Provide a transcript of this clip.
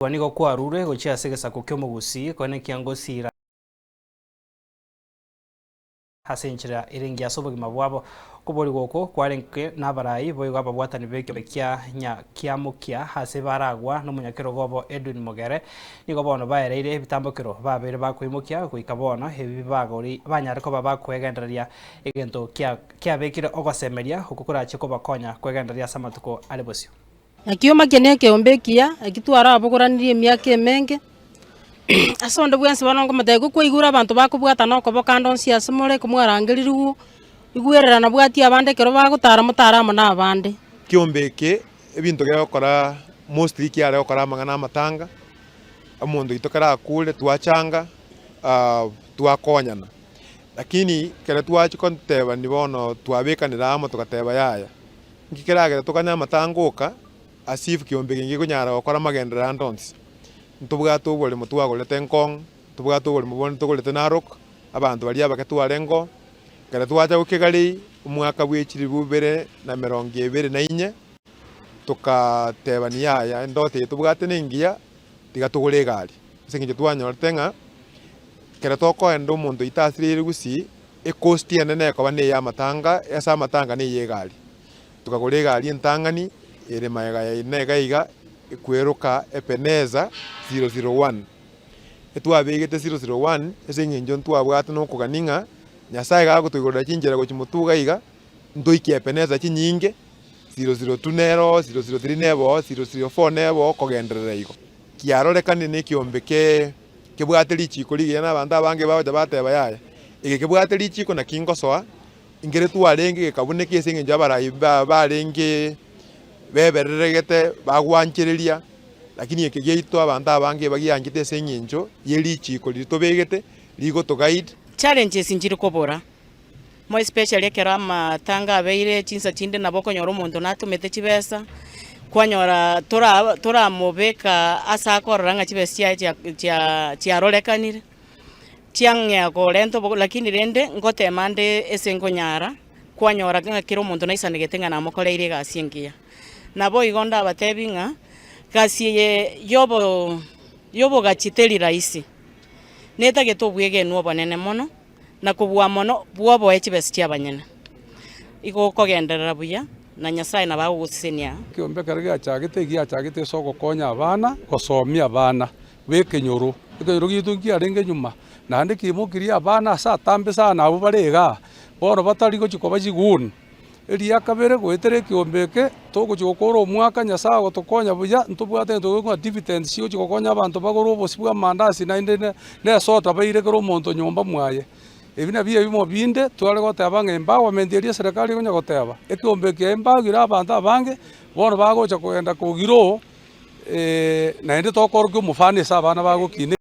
Nigo kwarurwe gochia ase egesaku ki'omogusii, koenekia ngosiira ase enchera ere engiya ase obogima bwabo. Okoborigwa oko kwarenge nabarai boigo ababwatani b'ekiombe kia Nyakiamokia ase baragwa nomonyakerogo obo Edwin Mogere. Nigo bono baereire ebitambokero babeire bakoimokia goika bono ebi bagori banyare koba bakwegendereria egento kiabekire ogosemeria okwo korache kobakonya kwegendereria ase amatuko are bosio. Ekioma ekie nekeombe ekiya, eki twarabogoranire emiaka emenge, ase onde bwensi bono nkomotebia igo kwaigure abanto bakobwatana okoboko ande onsi ase more komwarangeririwu, igwererana bwatia abande ekero bagotara motare amo na abande. Ekiombe eke ebinto gegokora mostly kiare gokora amang'ana amatanga, omonto oito ekero akure twachanga twakonyana. Lakini ekero twachia kotebani bono twabekanire amo togateba yaya. Nki keragere tokanye amatanga oka as if kiombe eke nkekonyara gokora amagenderero ande onsi? Ntobwate oboremo twagorete Ngong, ntobwate oboremo bonde togorete Narok, abanto baria abake twarengeo, ekero twacha gokegarei omwaka bwe chilifu ibere na emerongo ebere na inye, togatebani yaya endoto eye tobwate nengiya, tiga togore egari. Ase eng'encho twanyorete ng'a ekero tokoenda omonto oito asireire gusii, Ecost enene ekoba neye amatanga, ase amatanga neye egari. Tokagora egari entang'ani ere magega yaino iga iga ekweroka Ebeneza 001. Etwabegete 001 ase eng'encho ntwabwate na okogania ng'a Nyasaye gagotoigorera chinchera gochia motwe iga iga, ntoikie Ebeneza chinyinge, 002 nero oo, 003 nebe oo, 004 nebe oo, kogenderera igo. Kiarorekanire na ekiombe ke. Kebwate richiiko rigiya na abanto abange bagocha bateba, Yaya, eke kebwate richiiko naki ngosoa? Nkere twarenge gekabuneka ase engencho abarai barenge bebereregete bagwanchereria, lakini eke giaito abanto abange bagianchete ase engencho ye richiiko riria tobegete rigoto guide. Challenges nchiri kobora, more especially ekero amatanga abeire chinsa chinde nabo okonyora omonto natomete chibesa, kwanyora tora toramobeka ase akorora ng'a chibesa chiaye chia chia chiarorekanire, chiang'ea korenta obo lakini rende ngotema nde ase nkonyara, kwanyora ng'a kera omonto naisanegete ng'a namokoreire egasi engiya. Nabo igo ndabatebi ng'a, gasi eye yobo yobogachi teri rahisi, netagete obwegenwa obonene mono. na kobua mono bw'oboe chibesa chi'abanyene. Igo okogenderera buya, na Nyasae nabo agogosesenia. Ekeombe ekero giachagete, egiachagete ase ogokonya abana, gosomia abana b'ekenyoro. Ekenyoro giaito nkiarenge nyuma, naende kiaimokirie abana ase atambe sana abwo bare igaa, bono batari gochia koba chiguni. Eria kabere goetera ekeombe eke, togochia gokora omwaka Nyasae agotokonya buya, ntobwate egento gekorokwa ng'a dividends chigochia gokonya abanto bagore obosie bwa amandasi naende ne na esoda baire kera omonto nyomba mwaye. Ebi nabio ebimo binde tware goteba ng'a empowerment eria eserekari ekonya goteba, ekeombe eke empowire abanto abange, bono bagocha kogenda kogira oo naende tokorokia omofano ase abana bagokina.